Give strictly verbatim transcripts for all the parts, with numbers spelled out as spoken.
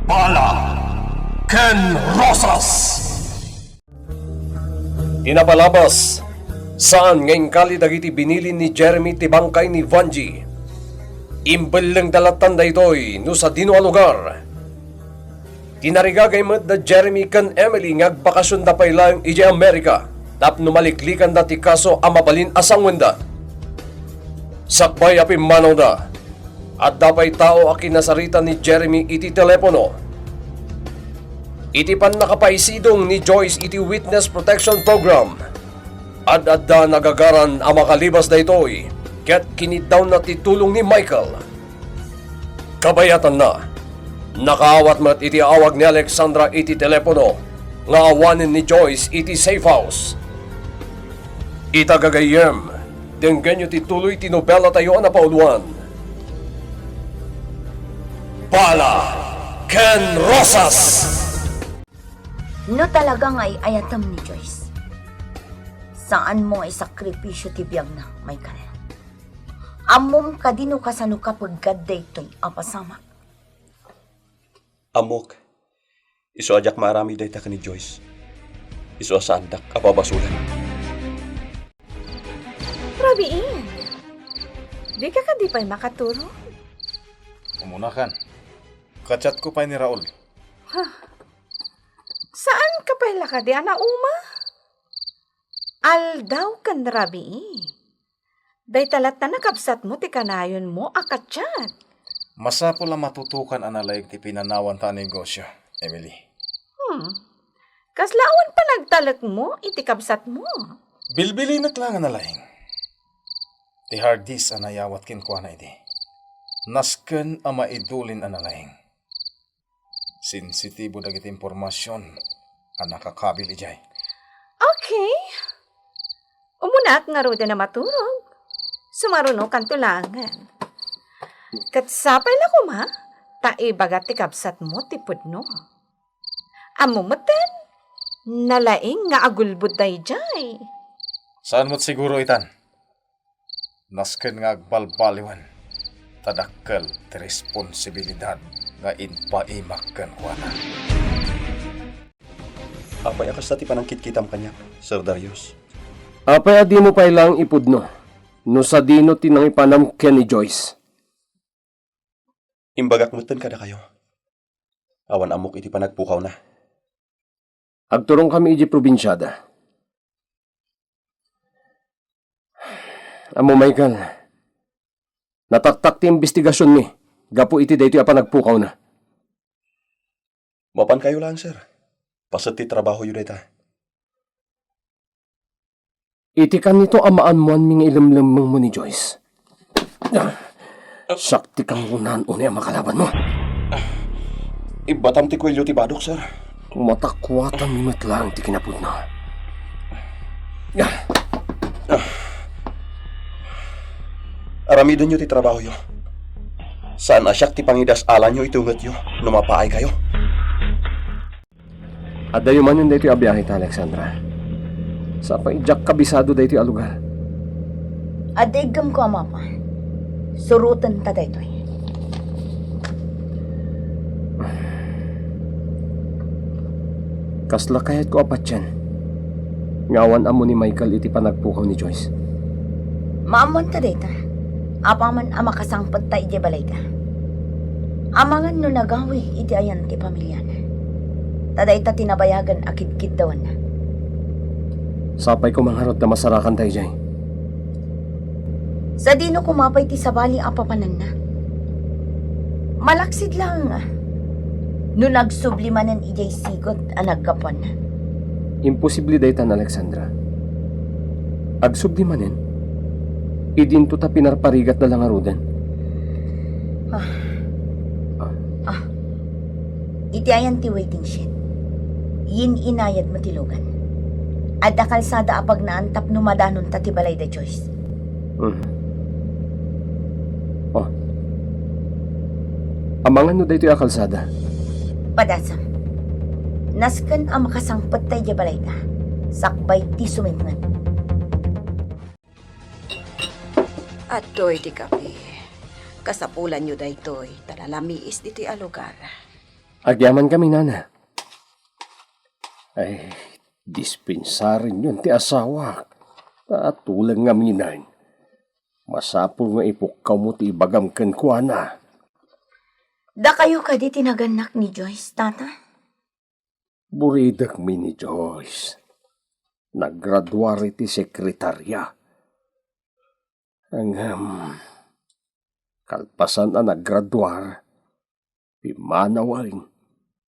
Bala ken Rosas. Ti napalabas, saan nga inkali dagiti binili ni Jeremy ti bangkay ni Vanjie. Imbellengda lattan daytoy no sadino a lugar. Tinarigagay met da Jeremy ken Emily nga agbakasionda pay laeng idiay Amerika tapno maliklikanda ti kaso a mabalin a sanguenda. Sakbay a pimmanawda, adda pay tao a kinasarita ni Jeremy iti telepono. Iti pannakapaisidong ni Joyce iti Witness Protection Program, ad-adda nagagaran a makalibas daytoy ket kiniddawna ti tulong ni Michael. Kabayatanna, nakaawat met iti awag ni Alexandra iti telepono nga awanen ni Joyce iti safe house. Ita gagayyem, denggenyo ti tuloy ti nobelatayo a napauluan, Bala ken Rosas. No talaga nga ay-ayatem ni Joyce, saanmo nga isakripisio ti biagna, Michael. Ammom kadi no kasano kapeggad daytoy a pasamak? Ammok, isu a diak maaramid dayta ken ni Joyce. Isu a saandak a babasolan. Rabiin, dika kadi pay makaturog? Umunakan. Kachatko pay ni Raul. Saan ka pay la kadi a nauma? Aldaw ken rabii. Dayta latta nakabsatmo ti kanayonmo a kachat. Masapul a matutukan a nalaig ti pinanawanta a negosyo, Emily. Hmm. Kasla awan panagtalekmo iti kabsatmo? Bilbilinek la nga nalaing. Ti hard disk a nayawat kenkuana idi. Nasken a maidulin a nalaing. Sensitibo dagiti impormasion a nakakabil idiay. Okay. Umunak ngaruden a maturog. Sumarunokanto laengen. Ket sapay la koma ta ibaga ti kabsatmo ti pudno. Ammo metten, nalaing nga agulbod daydiay. Saan met siguro itan? Nasken nga agbalbaliwen, ta dakkel ti responsibilidad nga impaimak kenkuana. Apay a kasta ti panangkitkitam kaniak, Sir Darius? Apay a dimo pay laeng ipudno no sadino ti nangipanam ken ni Joyce? Imbagak metten kadakayo. Awan ammok iti panagpukawna. Agturongkami idiay probinsiada. Ammo, Michael, nataktak ti imbestigasionmi gapu iti daytoy a panagpukawna. Mapankayo laeng, sir. Paset ti trabahoyo dayta. Iti kanito a maammoanmi nga ilemlemmengmo ni Joyce, siak ti kangrunaan unay a makalabanmo. Ibbatam ti kuelio ti badok, sir. Matakuatanmi met laeng ti kinapudno. Aramidenyo ti trabahoyo. Saan a siak ti pangidas-alanyo iti ungetyo no mapaaykayo. Adayo manen daytoy a biahe ta, Alexandra. Sapay diak kabisado daytoy a lugar. Adda iggemko a mapa. Surotenta daytoy. Kasla kayatko a patien nga awan ammo ni Michael iti panagpukaw ni Joyce. Maammoanta dayta. Apaman a makasangpetta idiay balayda. Amangan no nagawid iti ayan ti pamiliana. Ta dayta ti nabayagan a kidkiddawanna. Sapay koma ngarud ta masarakanta idiay. Sadino koma pay ti sabali a papananna? Malaksid laeng a no nagsubli manen idiay sigot a naggapuanna. Imposible daytan, Alexandra. Agsubli manen, idinto ta pinarparigatna la ngaruden. Ah. Ah. Iti ayan ti waiting shed. Yin-inayad met ti lugan. Adda kalsada a pagnaan tapno madanonta ti balay da Joyce. Mhm. Oh. Amangan no daytoy a kalsada. Padasam. Nasken a makasangpet ta idiay balayda. Sakbay ti sumitnget. Adtoy ti kape. Kasapulanyo daytoy ta nalamiis ditoy a lugar. Agyamankami, nana. Ay, dispensarenyon ti asawak. Ta tuleng ngaminen. Masapul nga ipukkawmo ti ibagam kenkuana. Dakayo kadi ti nagannak ni Joyce, tata? Buridekmi ni Joyce. Naggraduar iti sekretaria. Ngem, kalpasan a naggraduar, pimmanawen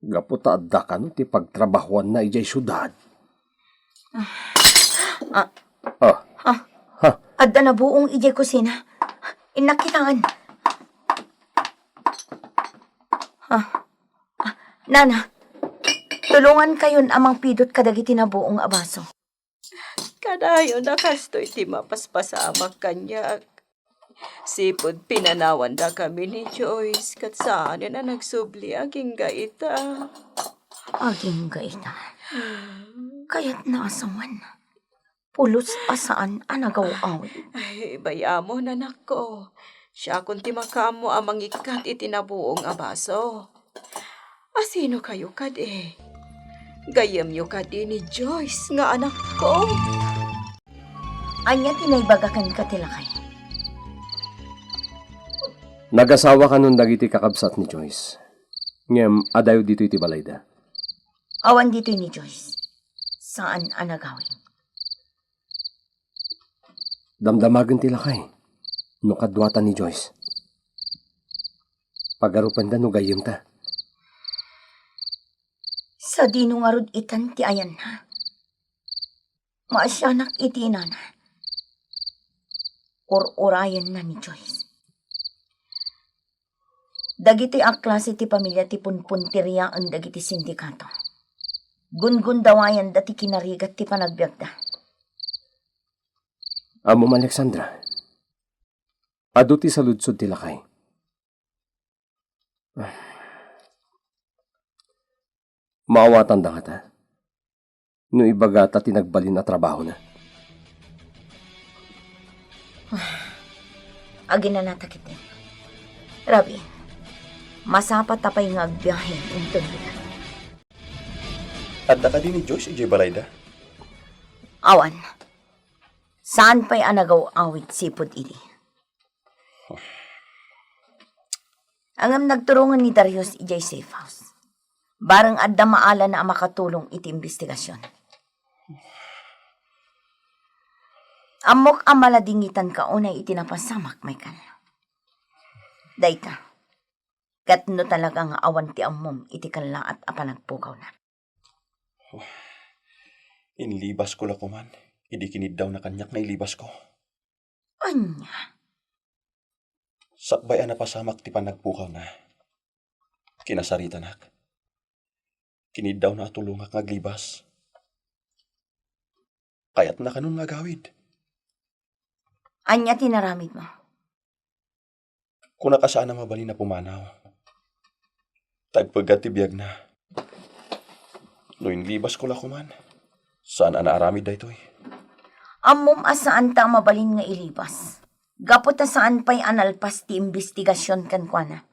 gapu ta adda kano ti pagtrabahoanna idiay siudad. Ah. Ah. Ah. Ha? Adda nabuong idiay kusina. Innak kitaen. Ah. Ah, nana, tulongankayon a mangpidot kadagiti nabuong a baso. Kanayon a kastoy ti mapaspasamak kaniak. Sipud pinanawandakami ni Joyce, ket saanen a nagsubli agingga ita. Agingga ita. Kayatna a sawen. Pulos a saan a nagaw-awid. Ay, bay-amon, anakko. Siakon ti makaammo a mangikkat iti nabuong a baso. Asino kayo kadi? Gayyemyo kadi ni Joyce nga anakko? Ania ti naibaga kenka ti lakay? Nagasawa kanon dagiti kakabsat ni Joyce. Ngem adayo ditoy ti balayda. Awan ditoy ni Joyce. Saan a nagawid. Damdamagen ti lakay no kaduata ni Joyce. Pagarupenda no gayyemta. Sadino ngarud itan ti ayanna? Maasianak iti inana. Ur-urayenna ni Joyce. Dagitoy a klase ti pamilia ti punpunteriaen dagiti sindikato. Gungundawayanda ti kinarigat ti panagbiagda. Ammom, Alexandra, adu ti saludsod ti lakay. Maawatanda ngata no ibagata ti nagbalin a trabahona. Aginanatak iti. Rabi, masapata pay nga agbiahe inton dita. Adda kadi ni Joyce idiay balayda? Awan. Saan pay a nagaw-awid sipud idi. Ngem nagturongen ni Darius idiay safe house. Bareng adda maalana a makatulong iti imbestigasion. Ammok a maladingitanka unay iti napasamak, Michael. Dayta, ket no talaga nga awan ti ammom iti kellaat a panagpukawna. Inlibasko la koman idi kiniddawna kaniak nga ilibasko. Ania? Sakbay a napasamak ti panagpukawna, kinasaritanak. Kiniddawna a tulongak nga aglibas. Kayatna kanon nga agawid. Ania ti inaramidmo? Kunak a saan a mabalin a pumanaw. Ta agpeggat ti biagna. No inlibasko la koman, saan a naaramid daytoy. Ammom a saanta a mabalin nga ilibas. Gapu ta saan pay a nalpas ti imbestigasion kenkuana.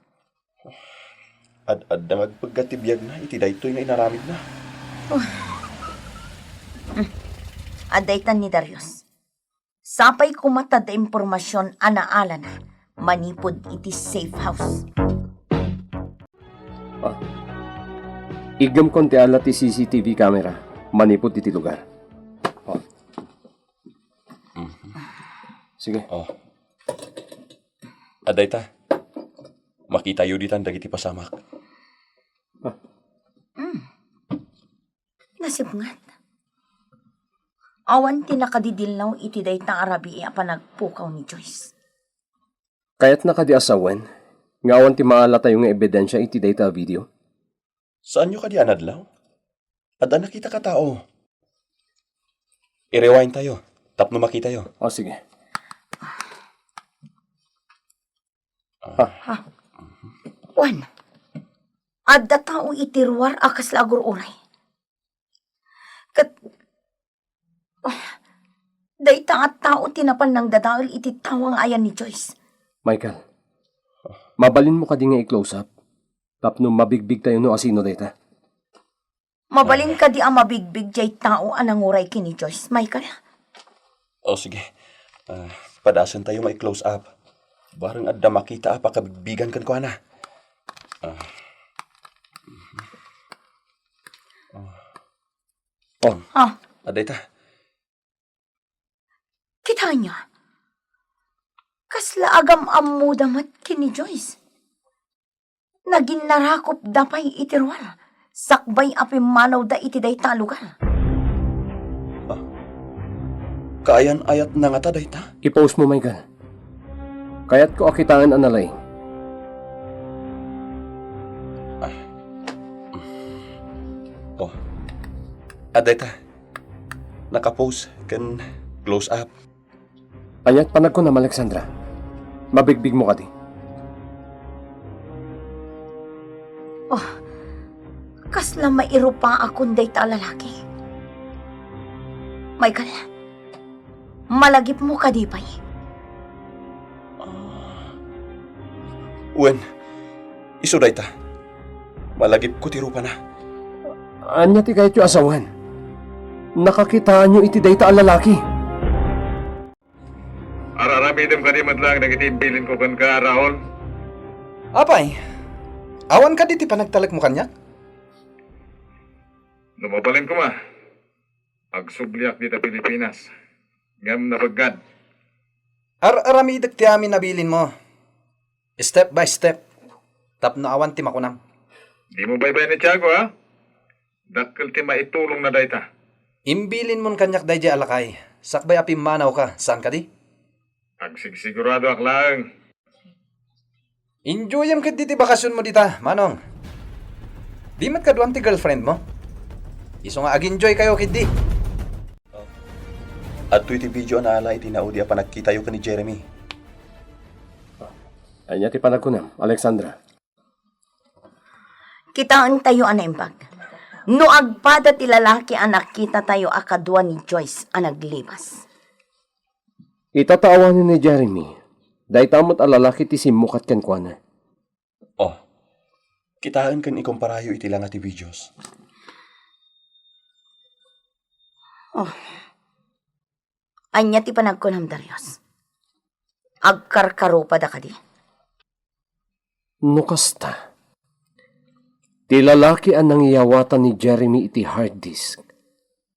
Ad-adda nga agpeggat ti biagna iti daytoy nga inaramidna. Hmm. Adda itan ni Darius. Sapay koma ta adda impormasion a naalana manipud iti safe house. Ah. Iggemkon ti ala ti C C T V camera manipud iti lugar. Oh. Mhm. Sige. Oh. Adda ita. Makitayo ditan dagiti pasamak. Ah. Mm. Nasipnget. Awan ti nakadidillaw iti dayta a rabii a panagpukaw ni Joyce. Kayatna kadi a sawen nga awan ti maalatayo nga ebidensia iti dayta a video? Saanyo kadi a nadlaw? Adda nakitak a tao. I-rewind tayo tapno makitayo. O, sige. Ah. Ha? Wen, adda tao iti ruar a kasla agur-uray. Ket, ah, dayta a tao ti napan nangdadael iti tawang ayan ni Joyce. Michael, mabalinmo kadi nga i-close up? Tapno mabigbigtayo no asino dayta. Mabalin kadi a mabigbig jay tao a nanguray ken ni Joyce, Michael? O, sige. Ah, padasentayo nga i-close up. Bareng adda makita a pakabigbigan kenkuana. Ah. Oh, ah, adda ita. Kitaenyo, kasla agam-ammoda met ken ni Joyce. Naginnarakopda pay iti ruar, sakbay a pimmanawda iti dayta a lugar. Ah, kaayan-ayatna ngata dayta? I-pause mo, Michael. Kayatko a kitaen a nalaing. Ah. Oh. Adda ita. Naka-pause ken close up. Ania ti panagkunam, Alexandra? Mabigbigmo kadi? Oh, kasla mairupaakon dayta a lalaki. Michael, malagipmo kadi pay? Ah. Wen, isu dayta. Malagipko ti rupana. Ania ti kayatyo a sawen? Nakakitaanyo iti dayta a lalaki. Ar-aramidem kadi met laeng dagiti imbilinko kenka, Raul? Apay, awan kadi ti panagtalekmo kaniak? No mabalin koma, agsubliak dita Pilipinas, ngem nabeggad. Ar-aramidek ti amin a bilinmo. Step by step. Tapno awan ti makunam. Dimo baybay ni Tiago, ha? Dakkel ti maitulongna dayta. Imbilinmon kaniak daydiay a lakay, sakbay a pimmanawka, saan kadi? Agsigsiguradoak laeng. Enjoyem ketdi ti bakasionmo dita, Manong. Di met kaduam ti girlfriendmo? Isu nga ag-enjoykayo ketdi. Adtoy ti video a naala iti naudi a panagkitayo ken ni Jeremy. Ania ti panagkunam, Alexandra? Kitaentayo a naimbag. No agpada ti lalaki a nakitatayo a kadua ni Joyce a naglibas. Ita ta awanen ni Jeremy, dayta met a lalaki ti simmukat kenkuana. Oh, kitaen ken ikumparayo iti langa ti videos. Oh. Ania ti panagkunam, Darius? Agkarkarupada kadi? No kasta, ti lalaki a nangiyawatan ni Jeremy iti hard disk,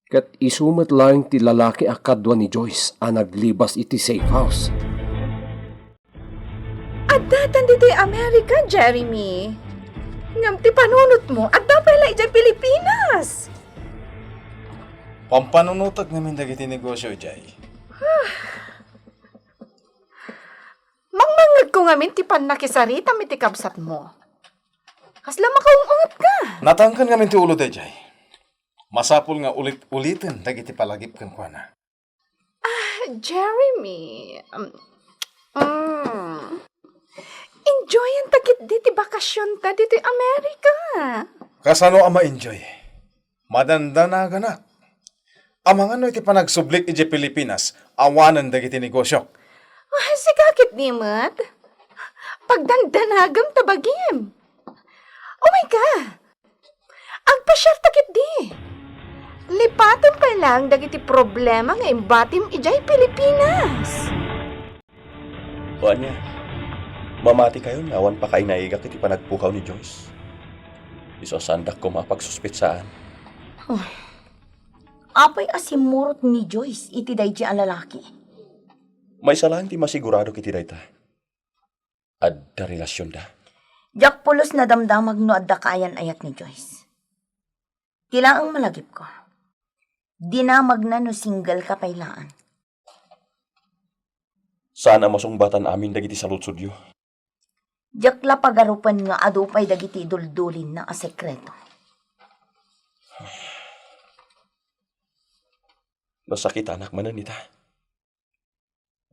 ket isu met laeng ti lalaki a kadua ni Joyce a naglibas iti safe house. Addatan ditoy Amerika, Jeremy. Ngem ti panunotmo, adda pay la idiay Pilipinas. Pampanunotek ngamin dagiti negosio idiay. Mangmangngegko ngamin ti pannakisaritam iti kabsatmo. Kasla makaung-ungetka. Natangken ngamin ti ulo daydiay. Masapul nga ulit-uliten dagiti palagip kenkuana. Ah, Jeremy. Um, mm. Enjoyanta ketdi ti bakasionta ditoy Amerika. Kasano a ma-enjoy? Madandanaganak. Amangan no iti panagsublik idiay Pilipinas, awanen dagiti negosiok. Ah, sika ketdi met. Pagdandanagem ta bagim. Umayka. Agpasiarta ketdi. Lipatem pay laeng dagiti problema nga imbatim idiay Pilipinas. O ania, mamatikayon nga awan pakainaigak iti panagpukaw ni Joyce? Isu a saandak koma a pagsuspetsaan. Oh. Apay a simmurot ni Joyce iti daydiay a lalaki? Maysa laeng ti masiguradok iti dayta. Adda relasionda. Diak pulos nadamdamag no adda kaayan-ayat ni Joyce. Ti laeng malagipko, dinamagna no single ka pay laeng. Saan a masungbatan amin dagiti saludsodyo? Diak la pagarupen nga adu pay dagiti duldulinna a sekreto. Nasakitanak manen ita.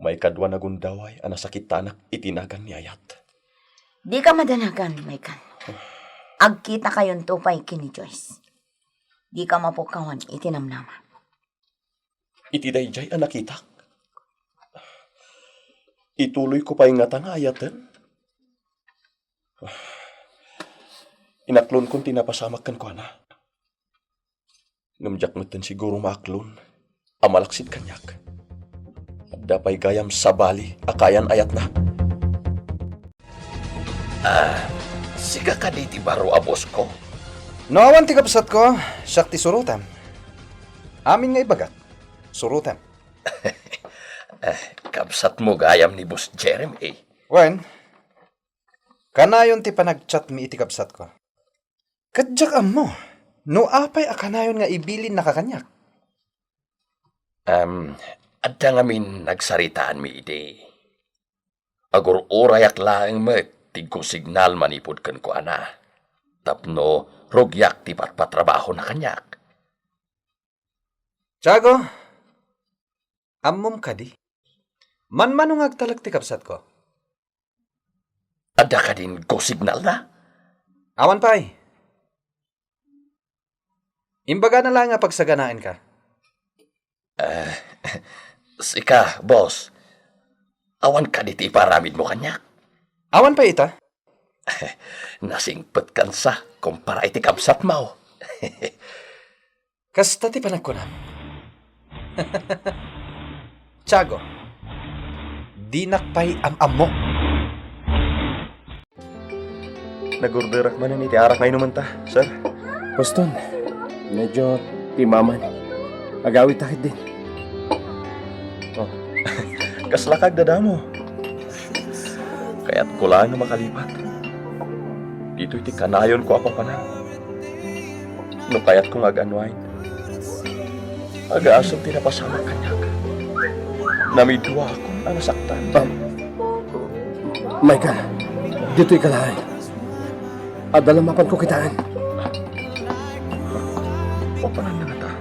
Maikadua nagundaway a nasakitanak iti nagan ni ayat. Dika madanagan, Michael. Agkitakayonto pay ken ni Joyce. Dika mapukawan iti namnama. Iti daydiay a nakitak, ituloyko pay ngata nga ayaten? Inaklonkon ti napasamak kenkuana. Ngem diak metten siguro maaklon a malaksid kaniak. Adda pay gayam sabali a kayan-ayatna. Ah, sika kadi ti baro a boss ko? No awan ti kabsatko, siak ti surotem. Amin nga ibagak, surotem. Eh, kabsatmo gayam ni Boss Jeremy. Wen, kanayon ti panagchatmi iti kabsatko. Ket diak ammo no apay a kanayon nga ibilinna kaniak. Em, adda ngamin nagsaritaanmi idi. Agur-urayak laeng met ti go signal manipud kenkuana, tapno rugiak ti patpatrabahona kaniak. Tiago, ammom kadi? Manmano nga agtalek ti kabsatko? Adda kadin go signalna? Awan pay. Imbagana laeng a pagsaganaenka. Eh, sika, boss. Awan kadi ti iparamidmo kaniak? Awan pay ita? Nasingpetkan sa kumpara iti kabsatmo. Kasta ti panagkunam. Tiago, dinak pay am-ammo. Nagorderak manen iti arak nga inumenta, sir. Boston, medyo timaman. Agawid ta ketdin. Oh. Kasla ka agdadamo. Kayatko laeng nga makalipat. Ditoy ti kanayonko a papanan. No kayatko nga ag-unwind, agasem ti napasamak kaniak. Namiduakon a nasaktan. Ah, Michael, ditoy ka laeng. Adda la mapanko kitaen. Papananna ngata.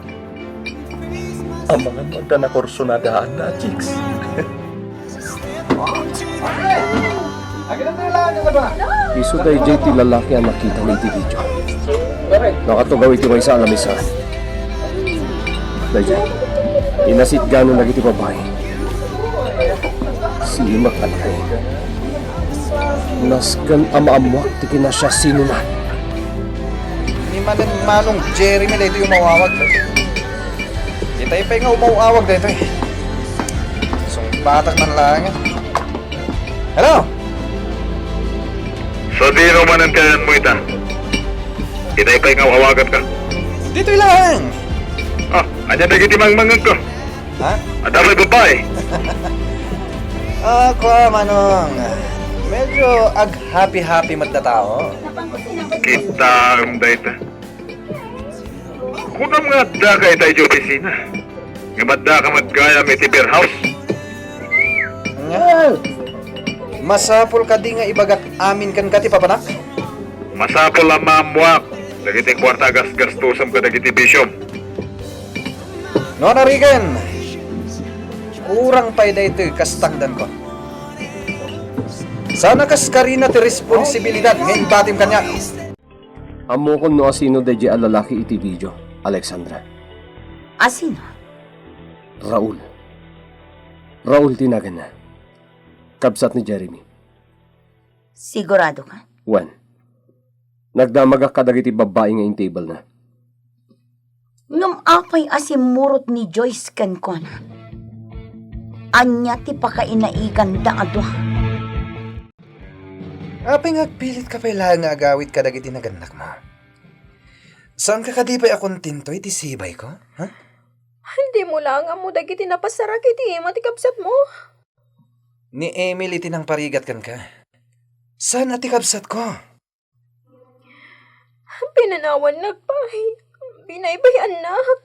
Amangan no adda nakursunadaanna a chicks. Isu daydiay ti lalaki a nakitami iti video. Nakatugaw iti maysa a lamisaan. Daydiay, inasitgano dagiti babai. Simak a laeng. Nasken a maammoak ti kinasiasinona. Ni manen Manong Jeremy daytoy umawawag. Itay pay nga umawawag daytoy. Sungbatak man laeng. Hello? Sadino manen kayanmo ita? Itay pay nga awaganka. Ditoy laeng. Ah, ania dagiti mangmangngegko? Ha? Adda pay babai. Ah, kua, Manong. Medyo ag-happy-happy met dataon. Kitaem dayta. Kunam nga addaka ita iti opisina. Ngem addaka met gayam iti beer house. Ania? Masapul kadi nga ibagak amin kenka ti papanak? Masapul a maammoak dagiti kuarta a gasgastusem kadagiti bisiom. No, Narigan, kurang pay daytoy kas tangdanko. Saan a kas karina ti responsibilidad nga ibatim kaniak. Ammokon no asino daydiay a lalaki iti video, Alexandra. Asino? Raul. Raul ti naganna. Kabsat ni Jeremy. Sigurado ka? Wen. Nagdamagak kadagiti babbai nga intable-na. Ngem apay a simmurot ni Joyce kenkuana? Ania ti pakainaiganda a dua? Apay nga agpilitka pay laeng nga agawid kadagiti nagannakmo? Saanka kadi pay a kontento iti sibayko, ha? Dimo laeng ammo dagiti napasarak iti ima ti kabsatmo. Ni Emily ti nangparigat kenka. Saan a ti kabsatko? Pinanawannak pay. Binaybay-annak.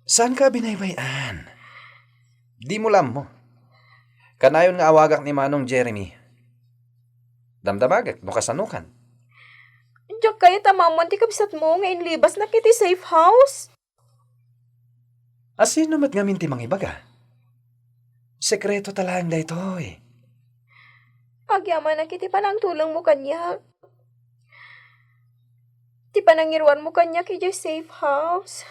Saanka a binaybay-an? Dimo la ammo. Kanayon nga awagak ni Manong Jeremy. Damdamagek no kasanokan. Diak kayat a maammuan ti kabsatmo nga inlibasnak iti safe house. Asino met ngamin ti mangibaga? Sekreto ta laeng daytoy. Agyamanak iti panangtulongmo kaniak. Ti panangiruarmo kaniak idiay safe house.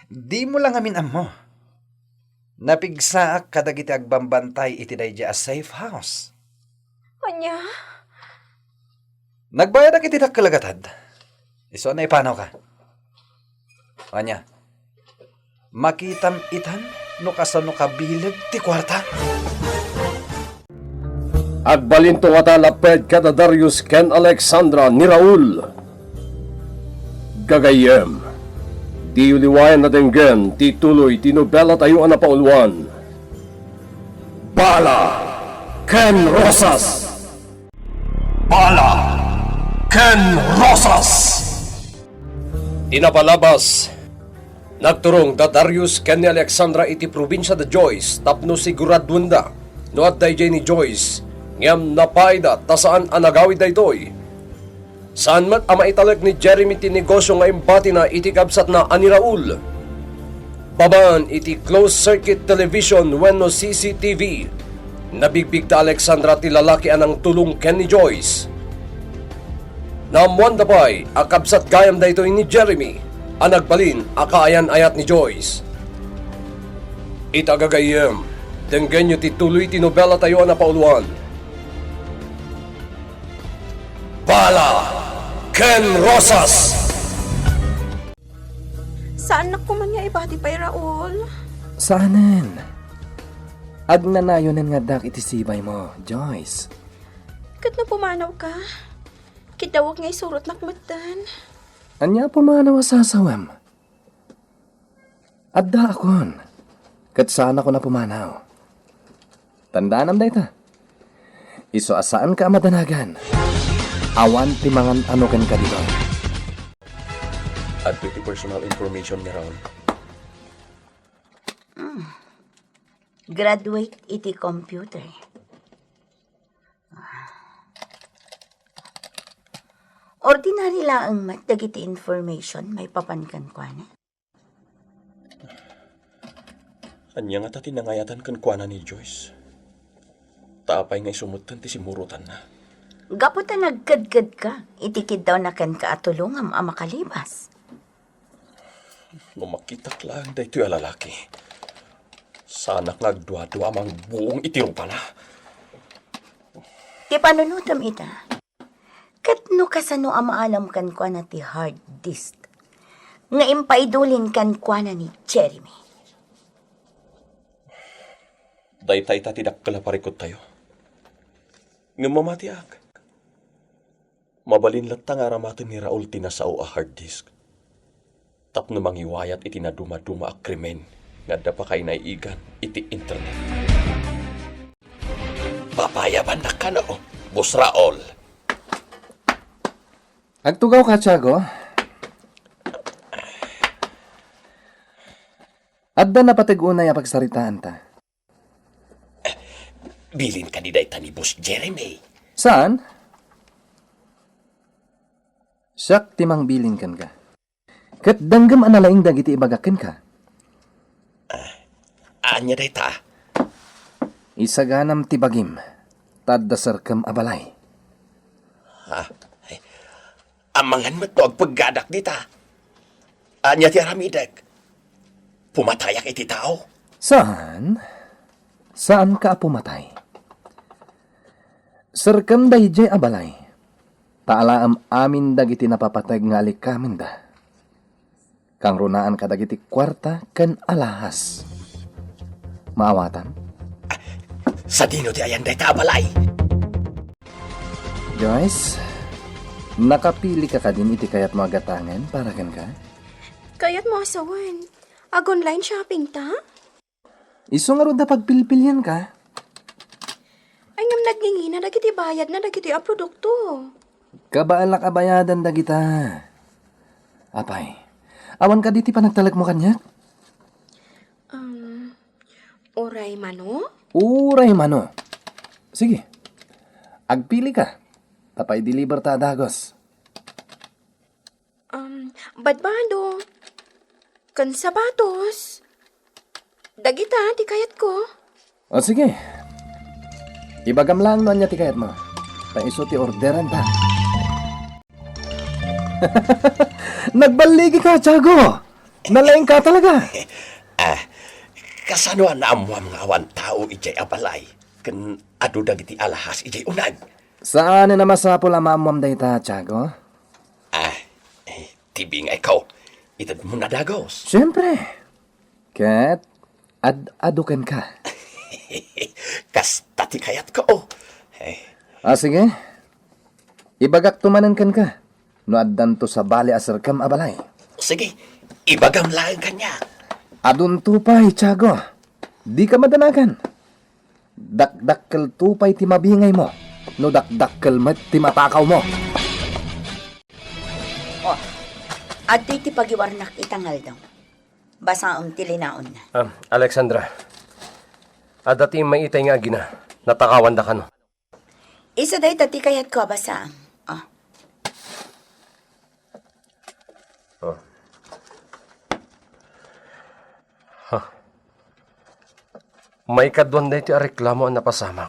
Dimo la ngamin ammo. Napigsaak kadagiti agbambantay iti daydiay a safe house. Ania? Nagbayadak iti dakkel a gatad. Isu a naipanawka. Ania, makitam itan no kasano kabileg ti kuarta? Agbalinto ngata lapped kada Darius ken Alexandra ni Raul. Gagayyem, diyo liwayan a denggen ti tuloy ti nobelatayo a napauluan, Bala ken Rosas. Bala ken Rosas. Ti napalabas, nagturong da Darius ken ni Alexandra iti probinsia da Joyce tapno siguraduenda no adda idiay ni Joyce, ngem napaayda ta saan a nagawid daytoy. Saan met a maitalek ni Jeremy ti negosio nga imbatina iti kabsatna a ni Raul. Babaen iti closed circuit television wenno C C T V, nabigbig da Alexandra ti lalaki a nangtulong ken ni Joyce. Naammoanda pay a kabsat gayam daytoy ni Jeremy a nagbalin a kaayan-ayat ni Joyce. Ita gagayyem, denggenyo ti tuloy ti nobelatayo a napauluan. Bala ken Rosas. Saannak koman nga ibati pay, Raul. Saanen. Agnanayonen nga addak iti sibaymo, Joyce. Ket no pumanawka, kiddawek nga isurotnak metten. Ania a pumanaw a sasawem? Addaakon, ket saanakon a pumanaw. Tandaanam dayta. Isu a saanka a madanagan. Awan ti mangan-ano kenka ditoy. Adtoy ti personal information ni Raul. Mm. Graduate iti computer. Ordinary laeng met dagiti information maipapan kenkuana. Ania ngata ti nangayatan kenkuana ni Joyce? Ta apay nga isu metten ti simmurotanna? Gapu ta nagkedkedka iti kiddawna kenka a tulongam a makalibas. No makitak laeng daytoy a lalaki, saanak nga agduadua a mangbuong iti rupana. Ti panunotem ita, ket no kasano a maalam kenkuana ti hard disk nga impaidulin kenkuana ni Jeremy? Dayta ita ti dakkel a parikuttayo. Ngem mamatiak. Mabalin latta nga aramaten ni Raul ti nasao a hard disk tapno mangiwayat iti nadumaduma a krimen nga adda pakainaigan iti internet. Papayabannak kano, Boss Raul? Agtugawka, Tiago. Adda napateg unay a pagsaritaanta. Bilin kadi dayta ni Boss Jeremy? Saan? Siak ti mangbilin kenka. Ket denggem a nalaing dagiti ibagak kenka. Ah, ania dayta? Isaganam ti bagim, ta adda serkem a balay. Ah, ay, amangan met no agpeggadak dita. Ania ti aramidek? Pumatayak iti tao? Saan? Saanka a pumatay. Serkem daydiay a balay, ta alaem amin dagiti napapateg nga alikamenda. Kangrunaan kadagiti kuarta ken alahas. Maawatam? Sadino ti ayan dayta a balay? Joyce, nakapili ka kadin iti kayatmo a gatangen para kenka? Kayatmo a sawen, ag-online shopping ta? Isu ngarud a pagpilpilienka? Ay, ngem nagngingina dagiti bayadna dagitoy a produkto. Kabaelak a bayadan dagita. Apay, awan kadi ti panagtalekmo kaniak? Um, uray mano? Uray mano. Sige, agpili ka. Ta paideliver ta a dagos. Um, badbado. Ken sapatos. Dagita ti kayatko. O sige. Ibagam laeng no ania ti kayatmo. Ta isu ti orderan ta. Nagballigi ka, Tiago! Nalaing ka talaga! Ah, kasano a naammuam nga awan tao idiay a balay? Ken adu dagiti alahas idiay uneg? Saan a masapul a maammuam dayta, Tiago? Ah, eh, ti bingayko. Itedmo na dagus. Siyempre. Ket ad-adu kenka. Kasta ti kayatko. Eh. Ah, sige. Ibagakto manen kenka no addanto sabali a serkem a balay. Sige, ibagam laeng kaniak. Adunto pay, Tiago. Dika madanagan. Dakdakkelto pay ti mabingaymo no dakdakkel met ti matakawmo. Oh, adtoy ti pagiwarnak ita nga aldaw. Basaem ti linaonna. Ah, Alexandra, adda ti immaitay nga agina. Natakawanda kano? Isu dayta ti kayatko a basaem. Ah. Oh. Ha. Maikaduan daytoy a reklamo a napasamak.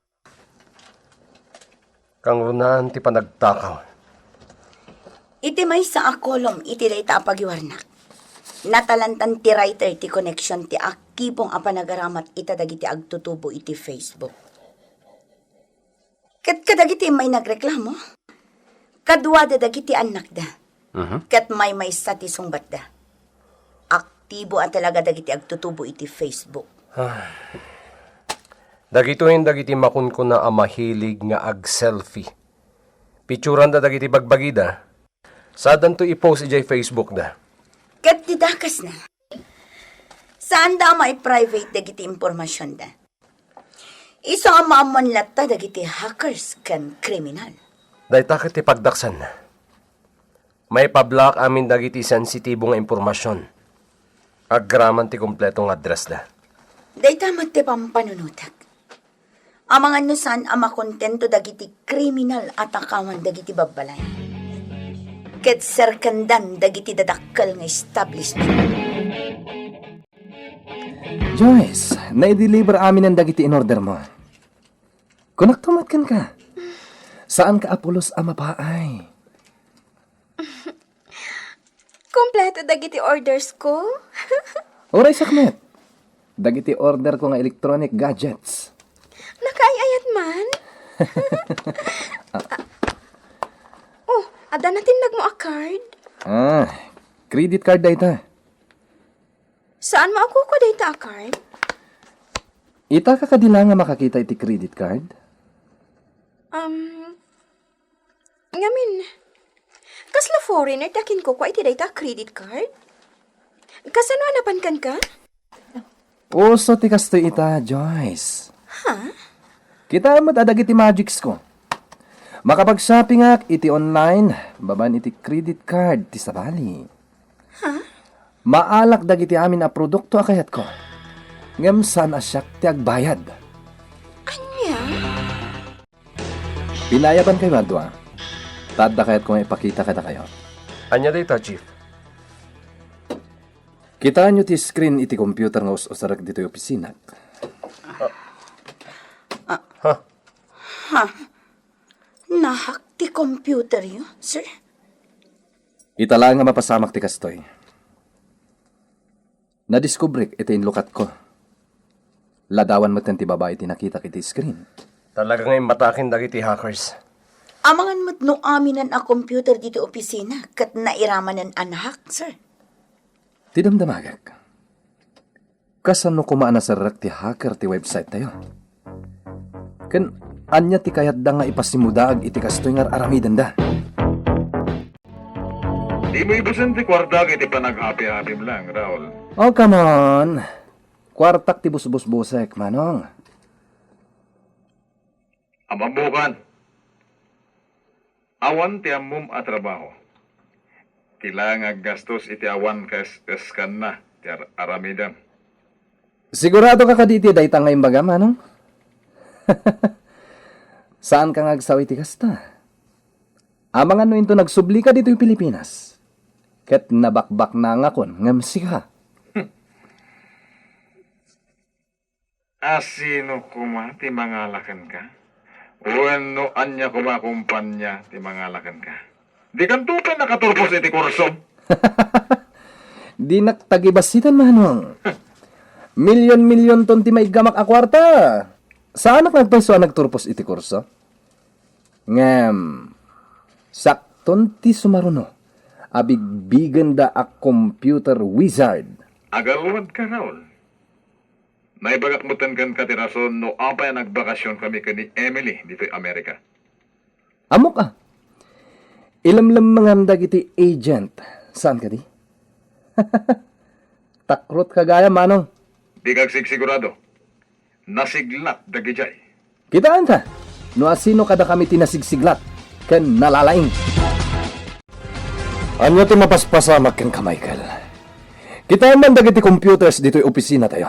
Kangrunaan ti panagtakaw. Iti maysa a kolom iti dayta a pagiwarnak, natalantan ti writer ti connection ti aktibo a panagaramat ita dagiti agtutubo iti Facebook. Ket kadagiti immay nagreklamo, kaduada dagiti annakda. Mhm. Ket maymaysa ti sungbatda. Aktibo a talaga dagiti agtutubo iti Facebook. Ah. Dagitoyen dagiti makunkuna a mahilig nga ag-selfie. Picturanda dagiti bagbagida. Saandanto i-post idiay Facebook da. Ket ti dakesna, saanda a mai-private dagiti impormasionda. Isu a maammuan latta dagiti hackers ken kriminal. Dayta ket ti pagdaksanna. Maipablock amin dagiti sensitibo nga impormasion. Agraman ti kompleto nga address da. Dayta met ti pampanunotek. Amangan no saan a makontento dagiti kriminal a takawan dagiti babbalay. Ket serkendan dagiti dadakkel nga establishment. Joyce, naideliver aminen dagiti inorder mo. Kunakto met kenka. Saanka a pulos a mapaay. Kompleto dagiti orders ko. Uray sakmet. Dagiti order ko nga electronic gadgets. Nakaay-ayat man. Ah. Oh, adda natinnag mo a card? Ah, credit card dayta. Saan mo a kukua dayta a card? Ita ka kadi la nga makakita iti credit card? Um, ngamin, kasla foreigner ti akinkukua iti dayta a credit card? Kasano a napan kenka? Uso ti kastoy ita, Joyce. Ha? Kitaem met a dagiti magics ko. Makapag-shoppingak iti online, babaen iti credit card ti sabali. Ha? Maalak dagiti amin a produkto a kayatko. Ngem saan a siak ti agbayad. Ania? Pinayabankayo a dua. Ta adda kayatko nga ipakita kadakayo. Ania dayta, Chief? Kitaenyo ti screen iti computer nga us-usarek ditoy opisina. Ha? Ha? Nahack ti computeryo, sir? Ita laeng a mapasamak ti kastoy. Nadiskubrek iti inlukatko. Ladawan metten ti babai ti nakitak iti screen. Talaga nga immataken dagiti hackers. Amangan met no aminan a computer ditoy opisina ket nairamanen a nahack, sir. Ti damdamagek, kasano koma a naserrek ti hacker ti website tayo? Ken ania ti kayatda nga ipasimudaag iti kastoy nga ar-aramidenda? Dimo ibusen ti kuartak iti panaghapi-hapim lang, Raul. Oh, come on. Kuartak ti busbusbusek, Manong. Ammokan. Awan ti ammom a trabaho. Ti la nga aggastos iti awan kaes-eskanna ti ar-, aramidem. Sigurado ka kadi iti dayta nga imbagam, Manong? Saan ka nga agsaw iti kasta? Amangan no into nagsubli ka ditoy Pilipinas. Ket nabakbaknangakon ngem sika. A sino koma ti mangala kenka? Wenno ania koma a kompania ti mangala kenka? Dikanto pay nakaturpos iti kursom? Dinak tagibasitan, Manong. Milyon-milyonton ti maiggamak a kuarta. Saanak nga agpayso a nagturpos iti kurso? Ngem, sakton ti sumaruno a bigbigenda a computer wizard. Agalwadka, Raul. Naibagak metten kenka ti rason no apay a nagbakasion kami ken ni Emily ditoy Amerika. Ammok a. Ilemlemmengam dagiti agent. Saan kadi? Takrotka gayam, Manong. Dika agsigsigurado. Nasiglat dagijay. Kitaenta no asino kadakami ti nasigsiglat ken nalalaing. Ania ti mapaspasamak kenka, Michael? Kitaem man dagiti computers ditoy opisinatayo.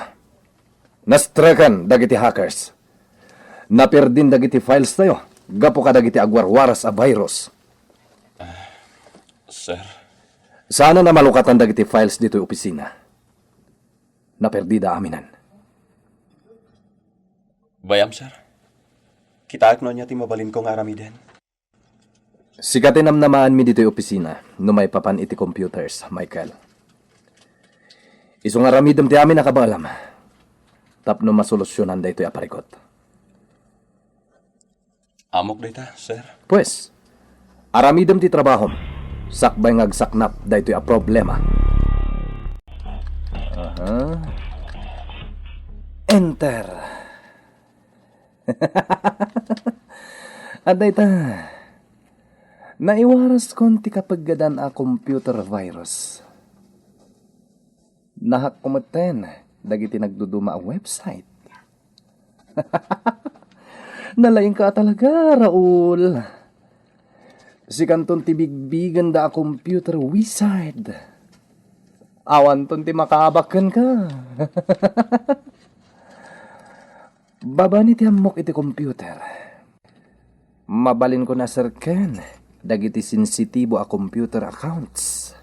Nastreken dagiti hackers. Naperdin dagiti files tayo gapu kadagiti agwarwaras a virus. Sir. Saan a malukatan dagiti files ditoy opisina. Naperdida aminen. Bayam, sir. Kitaek no ania ti mabalinko nga aramiden. Sika ti namnamaanmi ditoy opisina no maipapan iti computers, Michael. Isu nga aramidem ti amin a kabaelam tapno masolusionan daytoy a parikut. Ammok dayta, sir. Pues, aramidem ti trabahom sakbay nga agsaknap daytoy a problema. Aha. Enter. Adda ita. Naiwaraskon ti kapeggedan a computer virus. Nahack ko metten dagiti nagduduma a website. Nalaingka a talaga, Raul. Sikanton ti bigbigenda a computer wizard. Awanton ti makaabak kenka. Babani ti ammok iti computer. Mabalinko a serken dagiti sensitibo a computer accounts.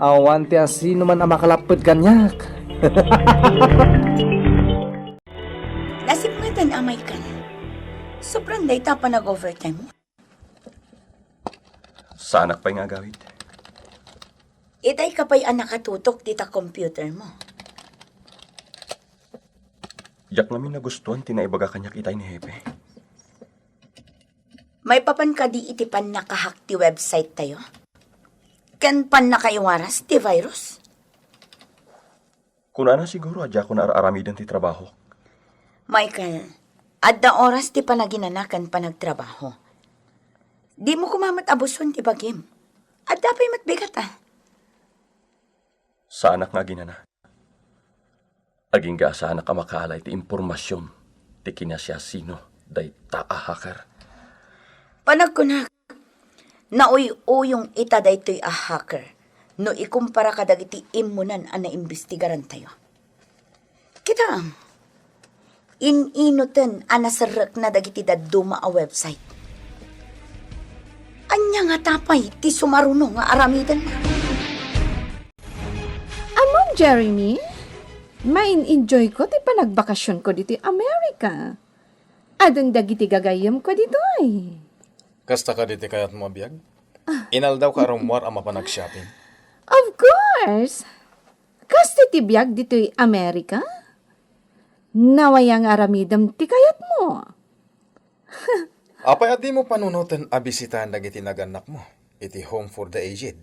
Awan ti asinoman a makalapped kaniak. Nasipngetan a Michael. Sobrang dayta panag-overtime mo. Saanak pay nga agawid. Itay ka pay a nakatutok dita computer mo. Diak ngamin nagustuan ti naibaga kaniak itay ni Hepe. Maipapan kadi iti pannakahack ti website tayo? Ken pannakaiwaras ti virus? Kunana siguro a diakon ar-aramiden ti trabahok. Michael, adda oras ti panaginana ken panagtrabaho. Dimo koma met abuson ti bagim. Adda pay met bigat a. Saanak nga aginana. Agingga a saanak a makaala iti impormasion ti kinasiasino dayta a hacker. Panagkunak, nauy-uyong ita daytoy a hacker no ikumpara kadagiti immunan a naimbestigarantayo. Kitaem, in-inoten a naserrekna dagiti dadduma a website. Ania ngata pay ti sumaruno nga aramidenna? Ammom, Jeremy, main-enjoyko ti panagbakasionko ditoy Amerika. Adun dagiti gagayyemko ditoy. Kasta kadi ti kayatmo a biag? Inaldawka a rummuar a mapan ag-shopping? Of course! Kasta ti biag ditoy Amerika? Nawaya nga aramidem ti kayatmo. Apay a dimo panunoten a bisitaen dagiti nagannakmo iti Home for the Aged?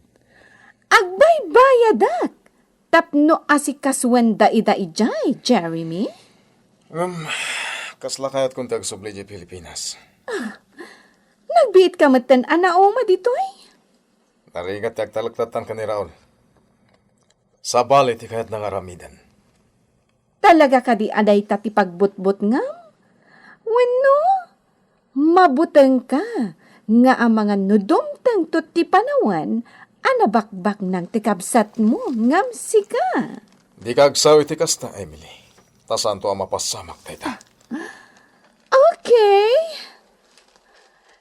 Agbaybayadak tapno asikasuenda ida idiay, Jeremy. Ngem, kasla kayatkon ti agsubli idiay Pilipinas. Nagbiitka metten a nauma ditoy? Narigat ti agtaleklattan ken ni Raul. Sabali ti kayatna nga aramiden. Talaga kadi a dayta ti pagbutbutngam? Wenno, mabutengka nga amangan no dumtengto ti panawen a nabakbaknang ti kabsatmo ngem sika? Dika agsao iti kasta, Emily. Ta saanto a mapasamak dayta. Okay.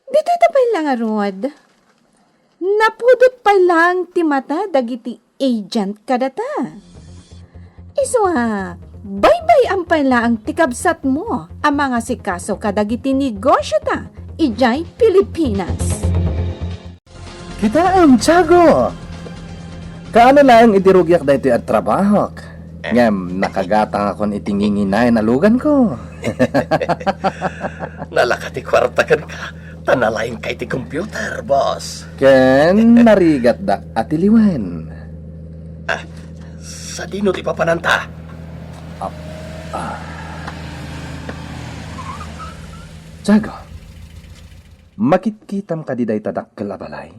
Ditoy ta pay la ngarud. Napudot pay laeng ti mata dagiti agent kadata. Isu a, baybay-am pay laeng ti kabsatmo a mangasikaso kadagiti negosiota idiay Pilipinas. Kitaem, Tiago! Kaano laeng idi rugiak daytoy a trabahok? Ngem nakagatangakon iti nginginayan a luganko. Nalaka ti kuarta kenka, ta nalaingka iti computer, boss. Ken narigatdak a tiliwen. Ah, sadino ti papananta? Ah, ah. Tiago, makitkitam kadi dayta dakkel a balay?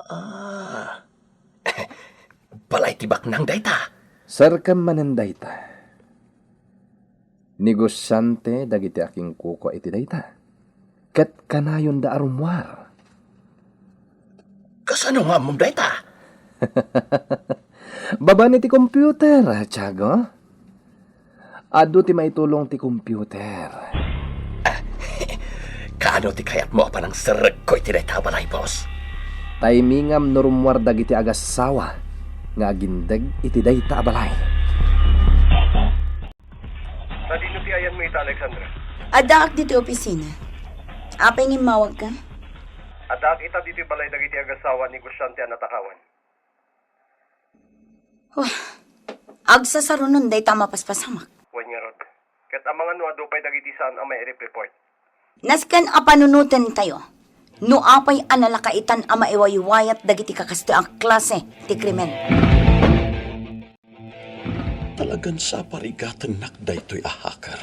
Ah. Balay ti baknang dayta. Serkem manen dayta. Negosiante dagiti akinkukua iti dayta. Ket kanayonda a rummuar. Kasano nga ammom dayta? Babaen iti computer, Tiago. Adu ti maitulong ti computer. Ah, kaano ti kayatmo a panangserrekko iti dayta a balay, boss? Timingam no rummuar dagiti agassawa nga agindeg iti dayta a balay. Sadino ti ayanmo ita, Alexandra? Addaak ditoy opisina. Apay nga immawagka? Addaak ita ditoy balay dagiti agassawa a negosiante a natakawan. Wah, agsasarunon dayta a mapaspasamak. Wen ngarud, ket amangan no adu pay dagiti saan a mairep-report. Nasken a panunotentayo no apay a nalakaitan a maiwaywayat dagiti kakastoy a klase ti krimen. Talagan sa parigatennak daytoy a hacker.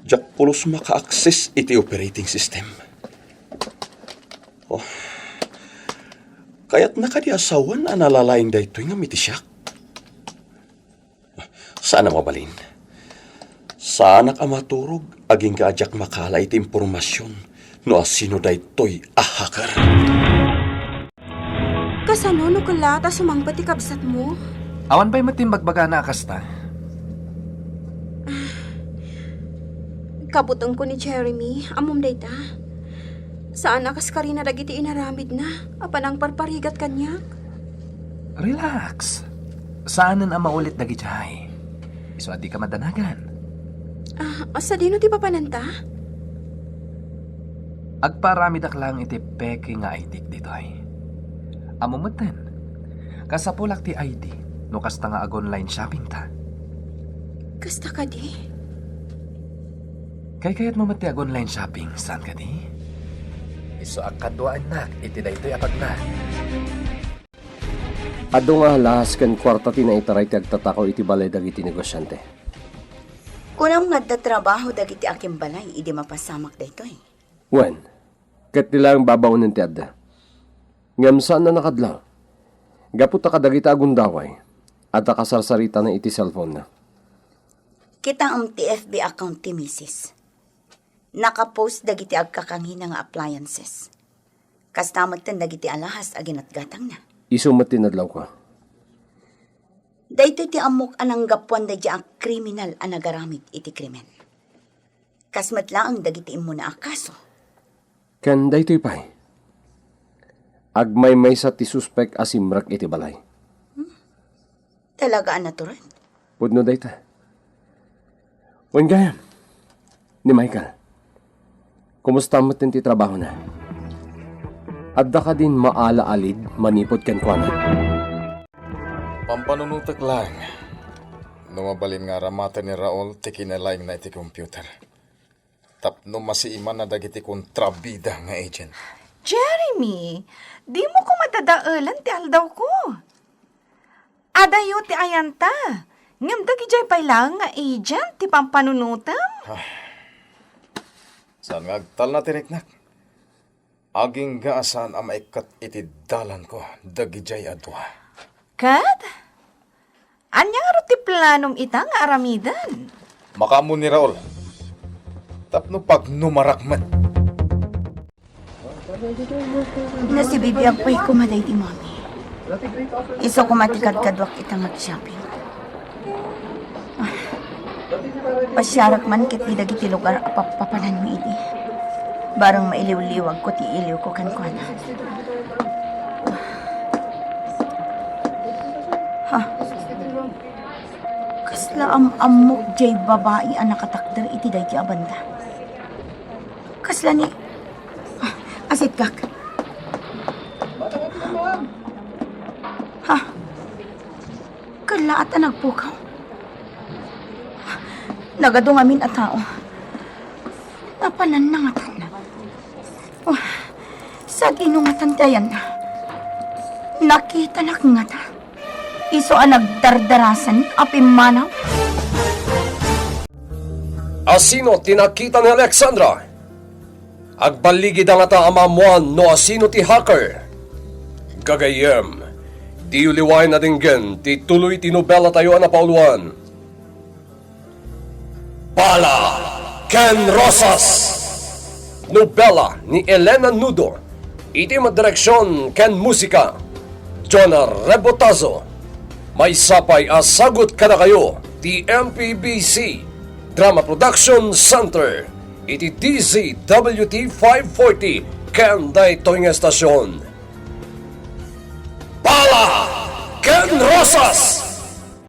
Diak pulos maka-access iti operating system. Oh. Kayatna kadi a sawen a nalalaing daytoy ngem iti siak? Saan a mabalin. Saanak a maturog agingga a diak makala iti impormasion no asino daytoy a hacker. Kasano no kellaat a sumangpet ti kabsatmo? Awan pay met ti imbagbagana a kasta. Kabutengko ni Jeremy, ammom dayta. Saan a kaskarina dagiti inaramidna a panangparparigat kaniak. Relax. Saanen a maulit dagidiay. Isu a dika madanagan. Ah, sadino ti papananta? Agpaaramidak laeng iti peke nga I D-k ditoy. Ammom metten, kasapulak ti I D no kasta nga ag-online shopping ta. Kasta kadi? Kaykayatmo met ti ag-online shopping, saan kadi? Isu a kaduaennak iti daytoy a pagna. Adu nga alahas ken kuarta ti naitaray ti agtatakaw iti balay dagiti negosiante. Kunam nga adda trabaho dagiti akimbalay idi mapasamak daytoy. Wen, ket ti laeng babaonen ti adda. Ngem saan a nakadlaw. Gapu ta kadagita a gundaway, adda kasarsaritana iti cellphone-na. Kitaem ti F B account ti misis. Naka-post dagiti agkakangina nga appliances. Kasta metten dagiti alahas a ginatgatangna. Isu met ti nadlawko. Daytoy ti ammok a nanggapuan daydiay a kriminal a nagaramid iti krimen. Kas met laeng dagiti immuna a kaso. Ken daytoy pay, agmaymaysa ti suspek a simrek iti balay. Hmm? Talaga a natured? Pudno dayta. Wen gayam, ni Michael, kumusta met ti trabahona? Adda kadin maalaalid manipud kenkuana? Pampanunotek laeng no mabalin nga aramaten ni Raul ti kinalaingna iti computer tapno masiimanna dagiti kontrabida nga agent. Jeremy, dimo koma dadaelen ti aldawko. Adayo ti ayanta, ngem dagidiay pay laeng nga agent ti pampanunotem? Ah, saan nga agtalna ti riknak? Agingga a saan a maikkat iti dalanko dagidiay a dua. Ket? Ania ngarud ti planom ita nga aramiden? Makaammo ni Raul. Tapno pagnumarak met. Nasibibiag pay koma daydi mami. Isu koma ti kadkaduak ita nga ag-shopping. Ah, pasiarak man ket ti dagiti lugar a pappapananmi idi. Bareng mailiwliwagko ti iliwko kenkuana. Ha? Kasla am-ammok diay babai a nakatakder iti daydi a banda. Kasla ni, ah, asitkak. Ha? Kallaat a nagpukaw. Nagadu ngamin a tao. Napananna ngatan. Oh, sadino ngatan ti ayanna? Nakitanak ngata. Isu a nagdardarasan a pimmanaw. Asino ti nakita ni Alexandra? Agballigida ngata a maammuan no asino ti hacker. Gagayyem, diyo liwaen a denggen ti tuloy ti nobelatayo a napauluan. Bala ken Rosas. Nobela ni Elena Nudo. Iti madireksion ken musika, Jonah Rebotazo. Maysa pay a sagut kadakayo ti M P B C Drama Production Center iti D Z W T five forty ken daytoy nga estasion. Bala ken Rosas!